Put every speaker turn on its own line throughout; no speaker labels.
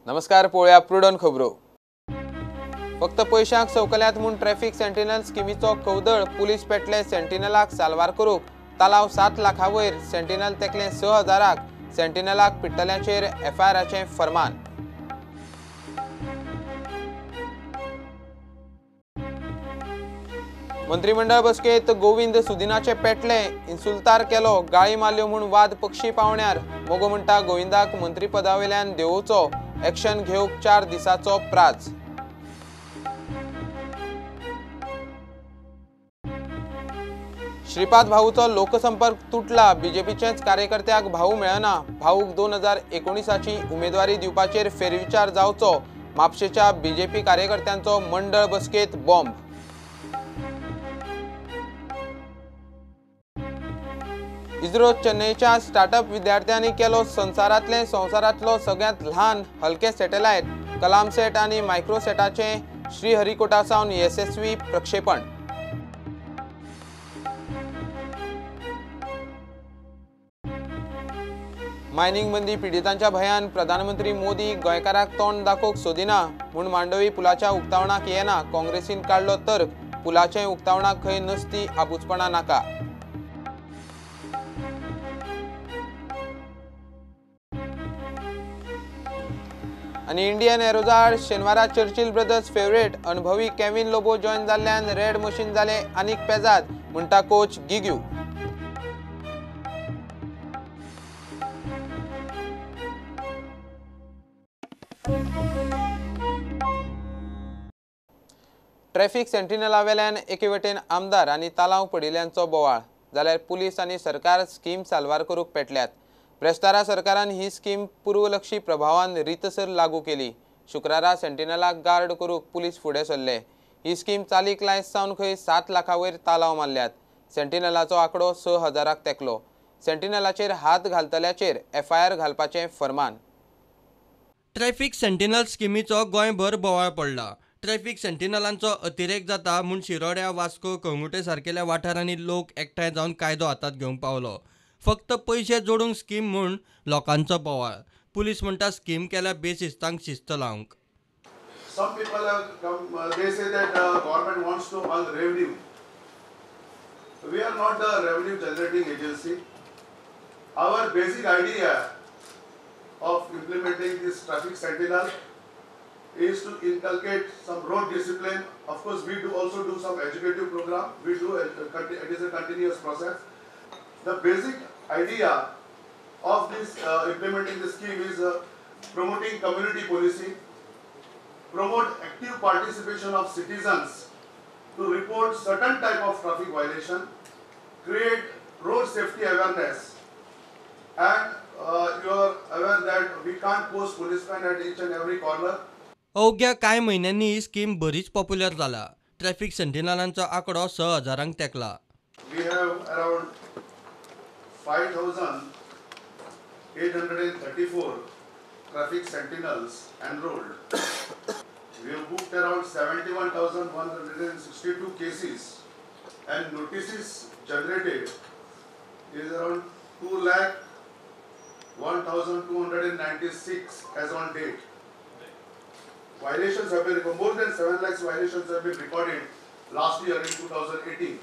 नमस्कार, पळोवया प्रुडन खबरो. फक्त पयशांक सवकल्यात म्हूण ट्रॅफिक सेंटिनल स्किमीचो खवदळ. पुलीस पेटले सेंटिनलाक साल्वार करूंक. तालाव 7 लाखा वयर, सेंटिनल तेकले 6,000. सेंटिनलाक पिट्टल्यांचेर एफआयआराचें फरमान. मंत्रीमंडळ बसकेत गोविंद सुदिनाचे पेटले, इन्सुल्तार केलो, गाळी मारल्यो म्हूण वाद पक्षी पावण्यार. मगो म्हणटा गोविंदाक मंत्रीपदावेल्यान देंवोवचो, एक्शन घेवंक 4 दिसांचो प्राज. श्रीपाद भाऊचो लोकसंपर्क तुटला. बीजेपीचेच कार्यकर्त्याक भाऊ मेळना. भाऊक 2019ची उमेदवारी दिवपाचेर फेरविचार जावचो. म्हापशेच्या बीजेपी कार्यकर्त्यांचो मंडळ बसकेत बॉम्ब. इस्रो चेन्नईच्या स्टार्टअप विद्यार्थ्यांनी केलो संवसारांतलो सगळ्यांत ल्हान हलके सॅटेलायट. कलामसेट आनी मायक्रोसेटाचें श्रीहरिकोटा सावन येसस्वी प्रक्षेपण. मायनिंग बंदी पिडितांच्या भंयान प्रधानमंत्री मोदी गोंयकाराक तोंड दाखोवंक सोदिना म्हूण मांडवी पुलाच्या उक्तावणाक येना. काँग्रेसीन काडलो तर्क, पुलाचें उक्तावणाक खंय नसती आबुजपणा नाका. आनी इंडियन एरोजा आड शेनवारा चर्चिल ब्रदर्स फेवरेट अणभवी केविन लोबो जॉयन जाल्ल्यान रेड मशीन जाले आनीक पेजाद, म्हणटा कोच गिग्यू. ट्रॅफिक सेंटिनला वेल्यान एके वटेन आमदार आनी तालांव पडिल्ल्यांचो बोवाळ, जाल्यार पुलीस आनी सरकार स्कीम साल्वार करूंक पेटल्यात. ब्रेस्तारा सरकारान ही स्कीम पूर्वलक्षी प्रभावान रितसर लागू केली. शुक्रारा सेंटिनलाक गार्ड करूंक पुलीस फुडें सरले. ही स्कीम चालीक लायत सावन खंय 7 लाखां वयर तालांव मारल्यात. सेंटिनलाचो आंकडो 6,000 तेंकलो. सेंटिनलाचेर हात घालतल्याचेर एफआयआर घालपाचें फरमान.
ट्रॅफिक सेंटिनल स्किमीचो गोंयभर बोवाळ पडला. ट्रॅफिक सेंटिनलांचो अतिरेक जाता म्हूण शिरोड्या, वास्को, कळंगुटे सारकेल्या वाठारांनी लोक एकठांय जावन कायदो हातांत घेवंक पावलो. फक्त पयशे जोडूंक स्कीम म्हूण लोकांचो बोवाळ. पुलीस म्हणटा स्कीम केल्या बेशिस्तांक शिस्त लावंक.
Some people have come, they say that government wants to earn revenue. We are not the revenue generating agency. Our basic idea of implementing this traffic sentinel is to inculcate some road discipline. Of course, we do also do some educative program. We do, it is a continuous process. The basic idea of this implementing the scheme is promoting community policing, promote active participation of citizens to report certain type of traffic violation, create road safety awareness, and you are aware that we can't post policemen at each and every corner.
अवघ्या कांय म्हयन्यांनी ही scheme बरीच popular जाला. Traffic सेंटिनलांचो आंकडो 6,000 तेंकला.
We have around 5,834 traffic sentinels enrolled. We have booked around 71,162 cases and notices generated is around 2,01,296 as on date. Violations have been, more than 7 lakhs violations have been recorded last year in 2018.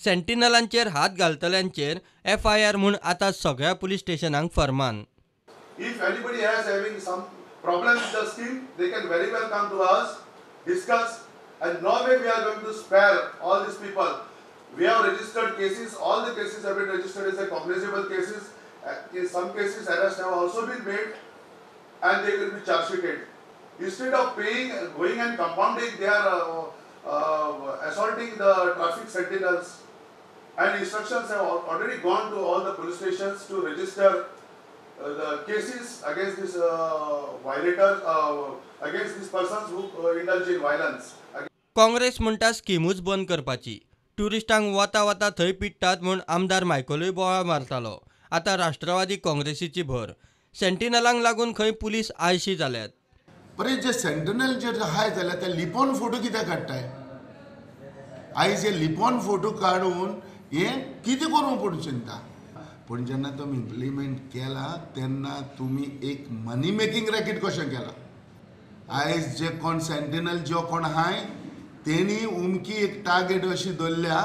सेंटिनलांचेर हात घालतल्यांचेर FIR म्हूण आतां सगळ्या police स्टेशनांक फरमान.
If anybody has having some problem with the scheme, they can very well come to us, discuss, and no way we are going to spare all these people. We have registered cases, all the cases have been registered as a cognizable cases. In some cases, arrests have also been made and they will be charge sheeted. Instead of paying, going and compounding, they are assaulting the traffic sentinels, and instructions have already gone to all the police stations to register the cases against these violators, against these persons who indulge in violence.
Congress म्हणटा स्किमूच बंद करपाची. ट्युरिस्टांक वता वता थंय पिडटात म्हूण आमदार मायकलूय बोवाळ मारतालो. आतां राष्ट्रवादी काँग्रेसीची भर. सेंटिनलांक लागून खंय पुलीस आळशी जाल्यात.
बरें, जे सेंटिनल जे आहाय जाल्यार ते लिपोन फोटो कित्याक काडटाय? आयज हे लिपोन फोटो काडून हे कितें करूंक पूण चिंता. पूण जेन्ना तुमी इम्प्लिमेंट केला तेन्ना तुमी एक मनी मेकींग रॅकेट कशें केला. आयज जे कोण सेंटिनल जो कोण आहाय तेणी उमकी एक टार्गेट अशी दवरल्या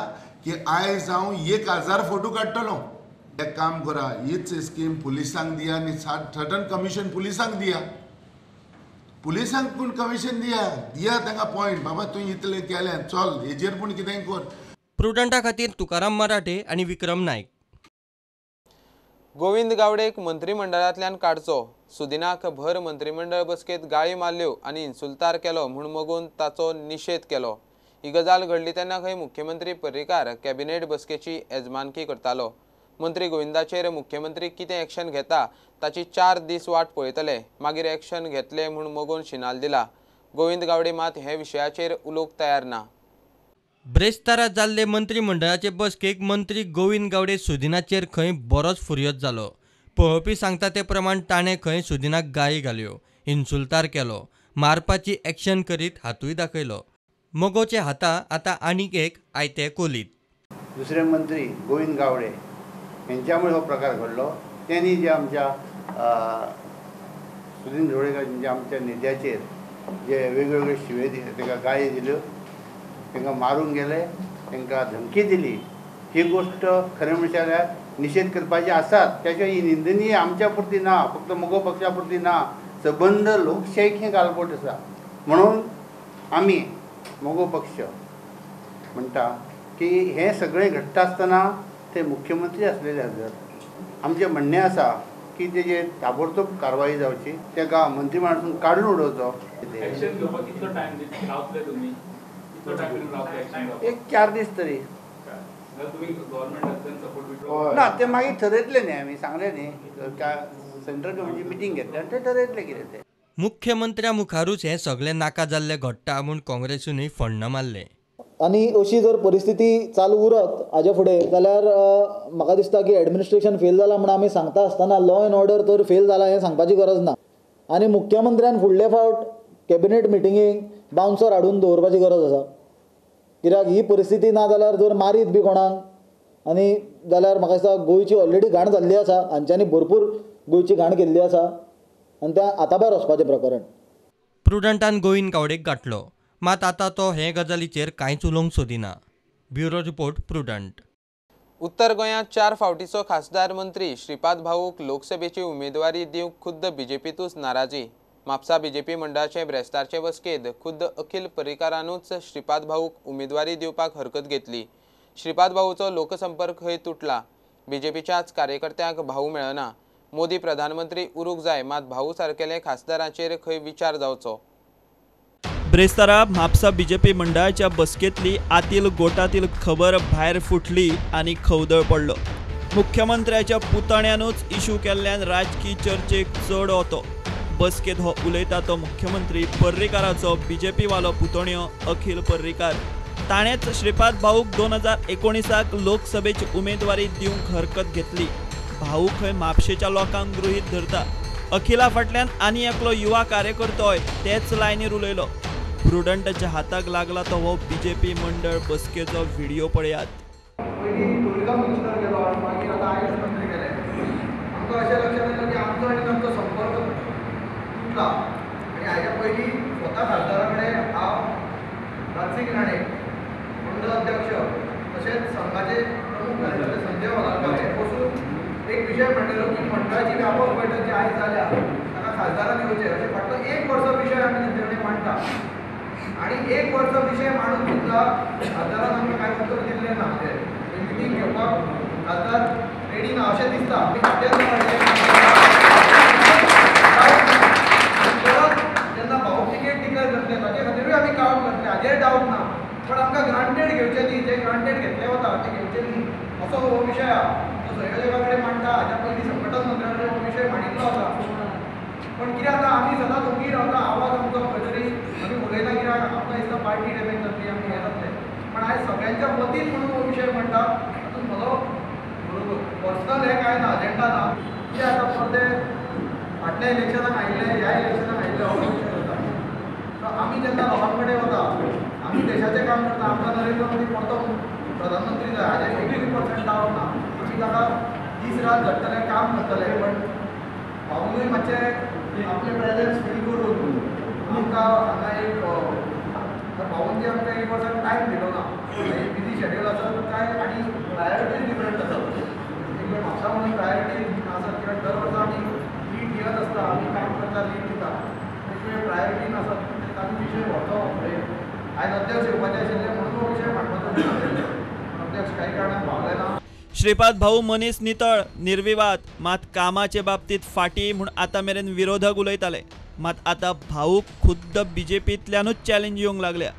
की आयज हांव 1000 फोटो काडटलो. एक काम करा, हीच स्कीम पुलिसांक दिया आनी सर्टन कमिशन पुलिसांक दिया, पुलिसांक पूण कमिशन दिया, दिया तांकां पॉयंट, बाबा तुवें इतलें केलें चल हेजेर पूण कितेंय कर.
प्रुडंटा खातीर तुकाराम मराठे आनी विक्रम नायक.
गोविंद गावडेक मंत्रिमंडळांतल्यान काडचो. सुदिनाक भर मंत्रिमंडळ बसकेंत गाळी मारल्यो आनी इन्सुल्तार केलो म्हूण मगोन ताचो निशेध केलो. ही गजाल घडली तेन्ना खंय मुख्यमंत्री पर्रीकार कॅबिनेट बसकेची येजमानकी करतालो. मंत्री गोविंदाचेर मुख्यमंत्री कितें एक्शन घेता ताची 4 दीस वाट पळयतले, मागीर एक्शन घेतले म्हूण मगोन शिनाल दिला. गोविंद गावडे मात हे विशयाचेर उलोवंक तयार ना.
ब्रेस्तारा जाल्ले मंत्रिमंडळाचे बसकेक मंत्री गोविंद गावडे सुदिनाचेर खंय बरोच फुर्योज जालो. पळोवपी सांगता ते प्रमाण ताणें खंय सुदिनाक गाळी घाल्यो, इन्सुल्तार केलो, मारपाची एक्शन करीत हातूय दाखयलो. मगोचे हाता आतां आनीक एक आयते कोलीत.
दुसरे मंत्री गोविंद गावडे हेंच्यामुळे हो प्रकार घडलो. त्यांनी जे आमच्या सुदीन ढवळीकर जे आमच्या नेत्याचेर जे वेगवेगळे शिवे दिले, तांकां गाळी दिल्यो, तांकां मारूंक गेले, तांकां धमकी दिली, ही गोश्ट खरें म्हणल्यार निशेध करपाची आसात. त्याच्या ही निंदनीय आमच्या पुरती ना, फक्त मगो पक्षा पुरती ना, सबंद लोकशाहीक हें गालबोट आसा. म्हणून आमी मगो पक्ष म्हणटा की हें सगळें घडटा आसतना ते मुख्यमंत्री आसलेले हजर. आमचें म्हणणें आसा की तेजेर ताबडतोब कारवाई जावची, ताका मंत्रिमंडळासून काडून उडोवचो. एक 4 दीस तरी ना, ते मागीर ठरयतले न्ही, आमी सांगले न्ही, सेंट्रल गव्हर्नमेंटची मिटींग घेतली आनी ते ठरयतले कितें ते.
मुख्यमंत्र्या मुखारूच हें सगळें नाका जाल्लें घडटा म्हूण काँग्रेसीनूय फण्ण मारलें.
आनी अशी जर परिस्थिती चालू उरत हाजे फुडें जाल्यार म्हाका दिसता की एडमिनिस्ट्रेशन फेल जाला म्हूण आमी सांगता आसतना लॉ एंड ऑर्डर तर फेल जाला हें सांगपाची गरज ना. आनी मुख्यमंत्र्यान फुडले फावट कॅबिनेट मिटिंगेक बाउन्सर हाडून दवरपाची गरज आसा. कित्याक ही परिस्थिती ना जाल्यार जर मारीत बी कोणाक आनी जाल्यार म्हाका दिसता गोंयची ऑलरेडी घाण जाल्ली आसा, हांच्यांनी भरपूर गोंयची घाण केल्ली आसा आनी तें आतां भायर वचपाचें प्रकरण.
प्रुडंटान गोविंद गावडेक गांठलो, मात आतां तो हे गजालीचेर कांयच उलोवंक सोदिना. Bureau report, Prudent.
उत्तर गोंयांत 4 फावटीचो खासदार मंत्री श्रीपाद भाऊक लोकसभेची उमेदवारी दिवंक खुद्द बीजेपीतूच नाराजी. म्हापसा बीजेपी मंडळाचे ब्रेस्तारचे बसकेंत खुद्द अखिल पर्रीकारानूच श्रीपाद भाऊक उमेदवारी दिवपाक हरकत घेतली. श्रीपाद भाऊचो लोकसंपर्क खंय तुटला. बीजेपीच्याच कार्यकर्त्यांक भाऊ मेळना. मोदी प्रधानमंत्री उरूंक जाय, मात भाऊ सारकेले खासदारांचेर खंय विचार जावचो.
ब्रेस्तारा म्हापसा बीजेपी मंडळाच्या बसकेंतली आतील गोटातील खबर भायर फुटली आनी खवदळ पडलो. मुख्यमंत्र्याच्या पुतण्यानूच इशू केल्ल्यान राजकी चर्चेक चड वतो. बसकेंत हो उलयता तो मुख्यमंत्री पर्रीकाराचो बीजेपी वालो पुतण्यो अखिल पर्रीकार. ताणेंच श्रीपाद भाऊक 2019 लोकसभेची उमेदवारी दिवंक हरकत घेतली. भाऊ खंय म्हापशेच्या लोकांक गृहीत धरता. अखिला फाटल्यान आनी एकलो युवा कार्यकर्तोय तेच लायनीर उलयलो. प्रुडंटाच्या हाताक लागला तो हो बीजेपी मंडळ बसकेचो व्हिडिओ पळयात.
टुरिझम मिनिस्टर गेलो आनी मागीर आतां आयुष मंत्री गेले. आमकां अशें लक्षांत येयलें की आमचो आनी तांचो संपर्क तुटला. आनी हाज्या पयलीं स्वता खासदारा कडेन हांव, राजसिंग राणे मंडळ अध्यक्ष, तशेंच संघाचे प्रमुख कार्यकर्ते संजय वलारकर हे बसून एक विशय मांडलेलो की मंडळाची व्यापक बैठक जी आयज जाल्या ताका खासदारान येवचें अशें फाटलो 1 वर्स विशय आमी तांचे कडेन मांडटा. आनी 1 वर्स विशय मांडून सुद्दां खासदारान आमकां कांय उत्तर दिल्लें ना. म्हणजे मिटींग घेवपाक खासदार रेडी ना अशें दिसता. परत जेन्ना भाऊ तिकेट डिक्लेर करतले ताचे खातीरूय आमी काउंट करतले, हाजेर डावट ना. पण आमकां ग्रांटेड घेवचें न्ही, जें ग्रांटेड घेतलें वता तें घेवचें न्ही असो हो विशय आहा. तो संयोजका कडेन मांडटा. हाज्या पयलीं संघटन मंत्र्या कडेन हो विशय मांडिल्लो आसा. पण कितें जाता, आमी सदांच ओगी रावता, आवाज आमचो खंय तरी आमी उलयना कित्याक आमकां दिसता पार्टी डॅमेज जातली, आमी हें जातलें. पण आयज सगळ्यांच्या वतीन म्हणून हो विशय मांडटा. तातूंत म्हजो पर्सनल हें कांय ना, अजेंडा ना. कितें जाता, परते फाटल्या इलेक्शनाक आयिल्ले, ह्या इलेक्शनाक आयिल्ले हो विशय जाता. सो आमी जेन्ना लोकां कडेन वता, आमी देशाचें काम करता, आमकां नरेंद्र मोदी परतो प्रधानमंत्री जाय हाजेर 80% डावट ना. आमी ताका दीस रात झडटले, काम करतले, पण भाऊनूय मातशें आपले प्रेजन्स फील करून आमकां हांगा एक भाऊन जे आमकां एक वर्सा टायम दिलो ना, बिजी शेड्यूल आसत काय आनी प्रायोरिटीज डिफरंट आसत. एक वेळ म्हापसा म्हणून प्रायोरिटीज आसत कित्याक दर वर्सा आमी लीड दियत आसता, आमी काम करता, लीड दिता, एक वेळ प्रायोरिटी नासत तातूंत विशय व्हरचो फुडें. आयज अध्यक्ष येवपाचे आशिल्ले म्हणून हो विशय मांडपाचो आशिल्ले, अध्यक्ष काही कारणान पावले ना.
श्रीपाद भाऊ मनीस नितळ निर्विवाद, मात कामाचे बाबतीत फाटी म्हूण आतां मेरेन विरोधक उलयताले. मात आतां भाऊक खुद्द बीजेपींतल्यानूच चॅलेंज येवंक लागल्या.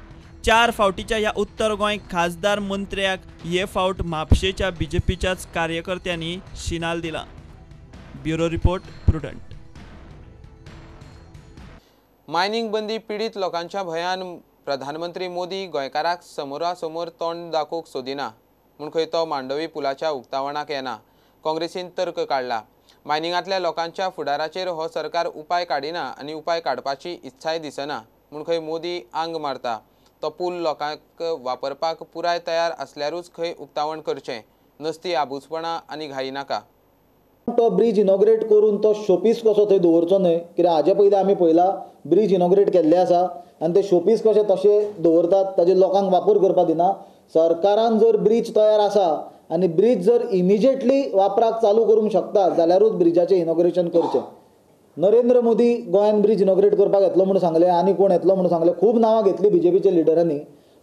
4 फावटीच्या ह्या उत्तर गोंय खासदार मंत्र्याक हे फावट म्हापशेच्या बीजेपीच्याच कार्यकर्त्यांनी शिनाल दिला. Bureau report, Prudent.
Mining बंदी पिडीत लोकांच्या भंयान प्रधानमंत्री मोदी गोंयकाराक समोरासमोर तोंड दाखोवंक सोदिना म्हूण खंय तो मांडवी पुलाच्या उक्तावणाक येना. काँग्रेसीन तर्क काडला. मायनिंगांतल्या लोकांच्या फुडाराचेर हो सरकार उपाय काडिना आनी उपाय काडपाची इत्साय दिसना म्हूण खंय मोदी आंग मारता. तो पूल लोकांक वापरपाक पुराय तयार आसल्यारूच खंय उक्तावण करचें, नसती आबूजपणां आनी घाई नाका.
तो ब्रीज इनॉग्रेट करून तो शोपीस कसो थंय दवरचो न्हय, कित्याक हाजे पयलीं आमी पळयला ब्रीज इनॉग्रेट केल्ले आसा आनी ते शोपीस कशे तशे दवरतात, ताजे लोकांक वापर करपाक दिना. सरकारान जर ब्रीज तयार आसा आनी ब्रीज जर इमिजिएटली वापराक चालू करूंक शकता जाल्यारूच ब्रिजाचें इनॉग्रेशन करचें. नरेंद्र मोदी गोंयान ब्रीज इनॉग्रेट करपाक येतलो म्हूण सांगलें आनी कोण येतलो म्हूण सांगलें, खूब नांवां घेतली बीजेपीच्या लिडरांनी.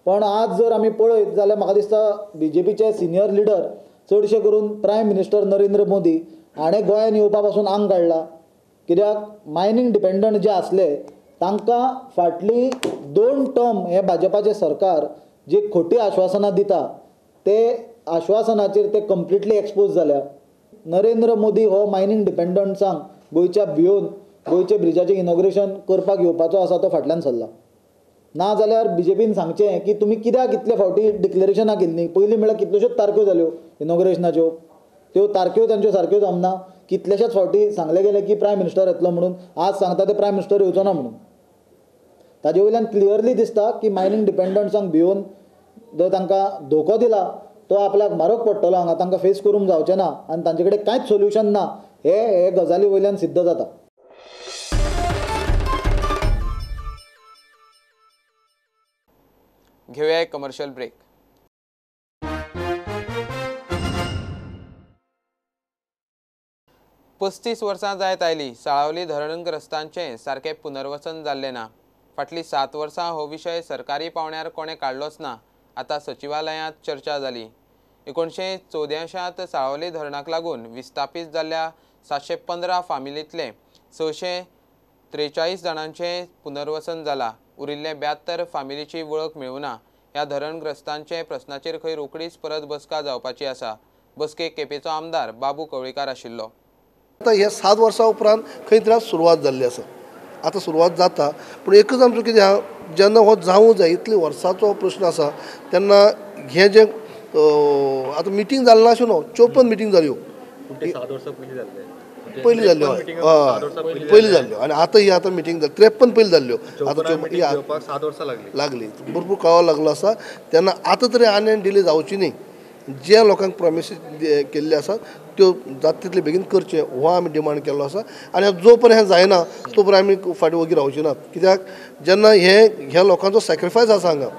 पण आज जर आमी पळयत जाल्यार म्हाका दिसता बीजेपीचे सिनियर लिडर चडशे करून प्रायम मिनिस्टर नरेंद्र मोदी हाणें गोंयान येवपा पासून आंग काडला. कित्याक मायनींग डिपेंडंट जे आसले तांकां फाटली 2 टर्म हें भाजपाचें सरकार जी खोटी आश्वासनां दिता ते आश्वासनाचेर ते कंप्लिटली एक्सपोज जाल्या. नरेंद्र मोदी हो मायनींग डिपेंडंट्सांक गोंयच्या भियोवन गोंयच्या ब्रिजाचें इनॉग्रेशन करपाक येवपाचो आसा तो फाटल्यान सरला. ना जाल्यार बीजेपीन सांगचें की तुमी कित्याक इतले फावटी डिक्लेरेशनां केल्लीं, पयलीं म्हळ्यार कितल्योश्योच तारख्यो जाल्यो इनॉग्रेशनाच्यो, त्यो तारख्यो तांच्यो सारक्यो जमना. कितलेशेच फावटी सांगलें गेलें की प्रायम मिनिस्टर येतलो म्हणून, आज सांगता ते प्रायम मिनिस्टर येवचो ना म्हणून. ताजे वयल्यान क्लियरली दिसता की मायनींग डिपेंडंट्सांक भियोवन जर तांकां धोको दिला तो आपल्याक म्हारग पडटलो, हांगा तांकां फेस करूंक जावचें ना आनी तांचे कडेन कांयच सोल्युशन ना हे हे गजाली वयल्यान सिद्ध जाता.
घेवया एक कमर्शियल ब्रेक. 35 वर्सां जायत आयली साळावली धरणग्रस्तांचें सारकें पुनर्वसन जाल्लें ना. फाटलीं 7 वर्सां हो विशय सरकारी पावंड्यार कोणें काडलोच ना. आतां सचिवालयांत चर्चा जाली. 1984 साळावली धरणाक लागून विस्थापीत जाल्ल्या 715 फामिलींतले 643 जाणांचें पुनर्वसन जालां. उरिल्ले 72 फामिलीची वळख मेळुना. ह्या धरणग्रस्तांचे प्रस्नाचेर खंय रोखडीच परत बसका जावपाची आसा. बसकेक केपेंचो आमदार बाबू कवळीकार आशिल्लो.
आतां ह्या 7 वर्सां उपरांत खंय तरी सुरवात जाल्ली आसा, आतां सुरवात जाता. पूण एकच आमचो कितें आहा, जेन्ना हो जावूं जाय इतले वर्साचो प्रश्न आसा तेन्ना हें जें आतां मिटींग जालें ना अशें न्हू, 54 मिटींग जाल्यो, पयलीं जाल्ल्यो, हय पयलीं जाल्ल्यो आनी आतां ही आतां मिटींग जाली 53 पयलीं जाल्ल्यो, आतां
7 वर्सां
लागली, भरपूर कळाव लागलो आसा. तेन्ना आतां तरी आनी डिले जावची न्ही, जे लोकांक प्रॉमिसीस केल्ले आसा त्यो जाता तितले बेगीन करचें हो आमी डिमांड केल्लो आसा. आनी जो पर्यंत हें जायना तो पर्यंत आमी फाटीं वगी रावचे नात, कित्याक जेन्ना हें ह्या लोकांचो सॅक्रिफायस आसा हांगा,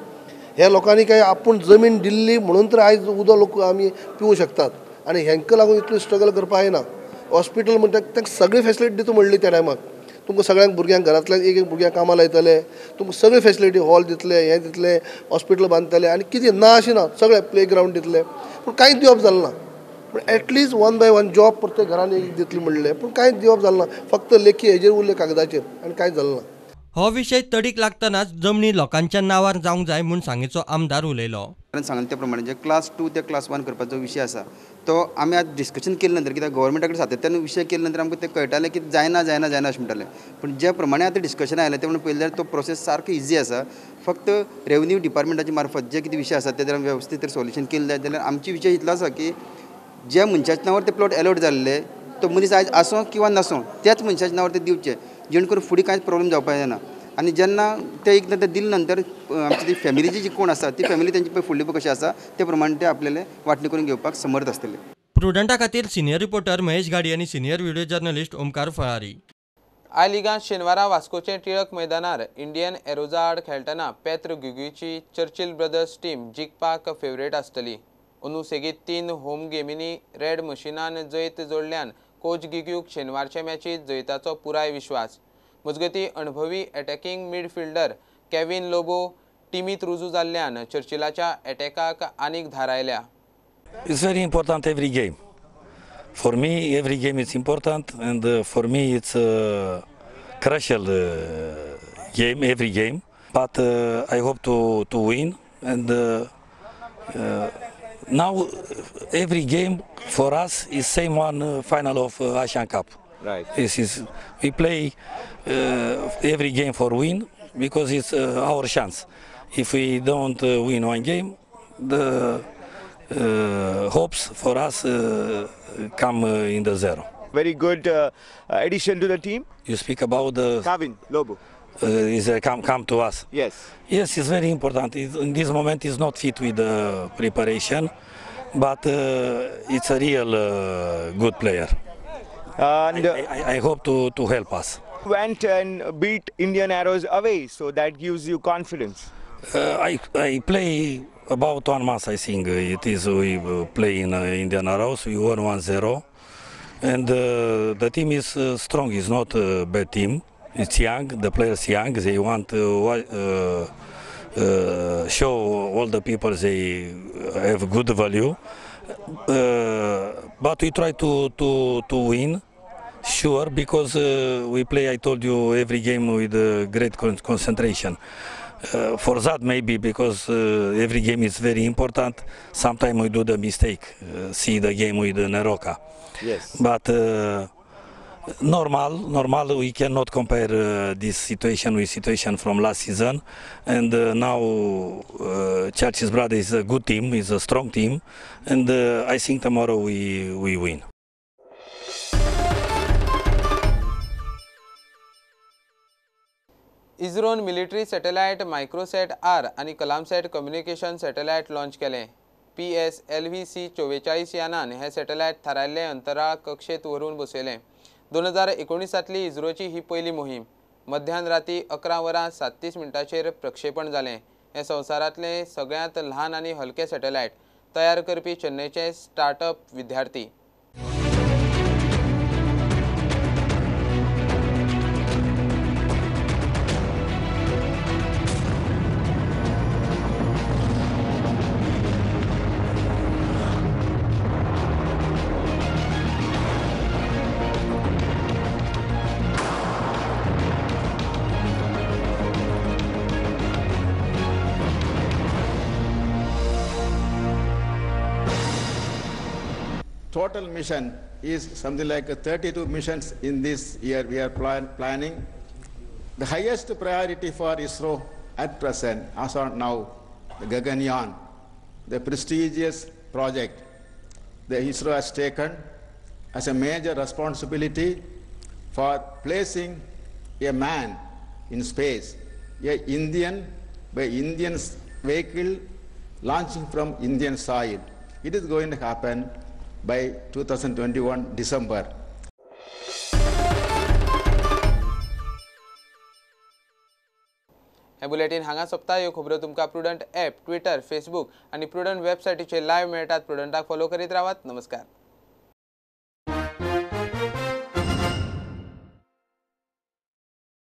ह्या लोकांनी काय आपूण जमीन दिल्ली म्हणून तर आयज उदक लोक आमी पिवूं शकतात आनी हेंकां लागून इतलो स्ट्रगल करपाक जायना. हॉस्पिटल म्हणटा तांकां सगळी फेसिलिटी दिता म्हणली त्या टायमाक, तुमकां सगळ्यांक भुरग्यांक घरांतल्यान एक एक भुरग्यांक कामां लायतले, तुमकां सगळी फेसिलिटी हॉल दितले, हें दितले, हॉस्पिटल बांदतले आनी कितें ना अशें ना, सगळें प्ले ग्रावंड दितले, पूण कांयच दिवप जालें ना. पूण एटलिस्ट 1 बाय 1 जॉब प्रत्येक घरान एक दितले म्हणलें, पूण कांयच दिवप जालें ना, फक्त लेखी हेजेर उरले कागदाचेर आनी कांयच जालें ना.
हो विशय तडीक लागतनाच जमनी लोकांच्या नांवार जावंक जाय म्हूण सांगेचो आमदार उलयलो.
सांगले त्या प्रमाणे जे क्लास 2 ते क्लास 1 करपाचो विशय आसा तो आमी आज डिस्कशन केले नंतर, कित्याक गव्हर्मेंटा कडेन सातत्यान विशय केले नंतर आमकां तें कळटालें की जायना जायना जायना अशें म्हणटालें. पूण ज्या प्रमाणे आतां डिस्कशन आयलें ते म्हणून पळयलें जाल्यार तो प्रोसेस सारको इजी आसा. फक्त रेवन्यू डिपार्टमेंटाचे मार्फत जे कितें विशय आसा ते जर वेवस्थीत तर सोल्युशन केलें जायत जाल्यार आमचे विशय इतलो आसा की ज्या मनशाच्या नांवार ते प्लॉट एलॉट जाल्ले तो मनीस आयज आसूं किंवा नासूं त्याच मनशाच्या नांवार ते दिवचे, जेणे करून फुडें कांयच प्रॉब्लम जावपाक जायना. आनी जेन्ना ते एकदां ते दिले नंतर आमची ती फॅमिलीची जी कोण आसा ती फॅमिली तेंची पळय फुडली पळय कशी आसा ते प्रमाणे ते आपल्याले वांटणी करून घेवपाक समर्थ आसतले.
प्रुडंटा खातीर सिनियर रिपोर्टर महेश घाडी आनी senior video journalist Omkar Falari.
I लिगांत शेनवारा वास्कोचे टिळक मैदानार इंडियन एरोजा आड खेळटना पेत्र गुगीची चर्चिल ब्रदर्स टीम जिखपाक फेवरेट आसतली. अंदू सेगीत 3 होम गेमींनी रेड मशिनान जैत जोडल्यान कोच गिग्यूक शेनवारचे मॅचीत जैताचो पुराय विश्वास. मजगती अणभवी अटॅकिंग मिडफिल्डर केविन लोबो टिमीत रुजू जाल्ल्यान चर्चिलाच्या अटॅकाक आनीक धार आयल्या.
It's very important every game. For me, every game is important, and for me it's a crucial game, every game. But I hope to win, and now every game for us is same one final of Asian Cup.
Right.
This is we play every game for win because it's our chance. If we don't win one game, the hopes for us come in the zero.
Very good addition to the team.
You speak about the
Kevin Lobo.
Is come to us.
Yes.
Yes, it's very important. In this moment, it's not fit with the preparation, but it's a real good player.
And
I hope to help us.
Went and beat Indian Arrows away, so that gives you confidence.
I play about 1 month, I think it is. We play in Indian Arrows. We won 1-0, and the team is strong. It's not a bad team. It's young. The players young. They want to show all the people they have good value. But we try to win, sure, because we play, I told you, every game with great concentration. For that, maybe because every game is very important. Sometimes we do the mistake, see the game with Neroca.
Yes.
But normal, we cannot compare this situation with situation from last season. And now Churchill Brothers is a good team, is a strong team, and I think tomorrow we win.
इस्रोन military satellite Microsat are आनी Kalamsat communication satellite launch केलें. PSLV-C 44 Yanan हे satellite थारायल्ले अंतराळ कक्षेत व्हरून बसयलें. 2019 इस्रोची ही पयली मोहीम. मध्यान राती 11:37 प्रक्षेपण जालें. हें संवसारांतलें सगळ्यांत ल्हान आनी हलकें सॅटेलायट तयार करपी चेन्नयचे स्टार्टअप विद्यार्थी.
Total mission is something like 32 missions in this year we are planning. The highest priority for ISRO at present, as on now, the Gaganyaan, the prestigious project the ISRO has taken as a major responsibility for placing a man in space, a Indian by Indian vehicle launching from Indian soil. It is going to happen by 2021 December.
हे bulletin हांगा सोंपता. ह्यो खबरो तुमकां prudent app, Twitter, Facebook आनी prudent वेबसायटीचेर live मेळटात. प्रुडंटाक follow करीत रावात. नमस्कार.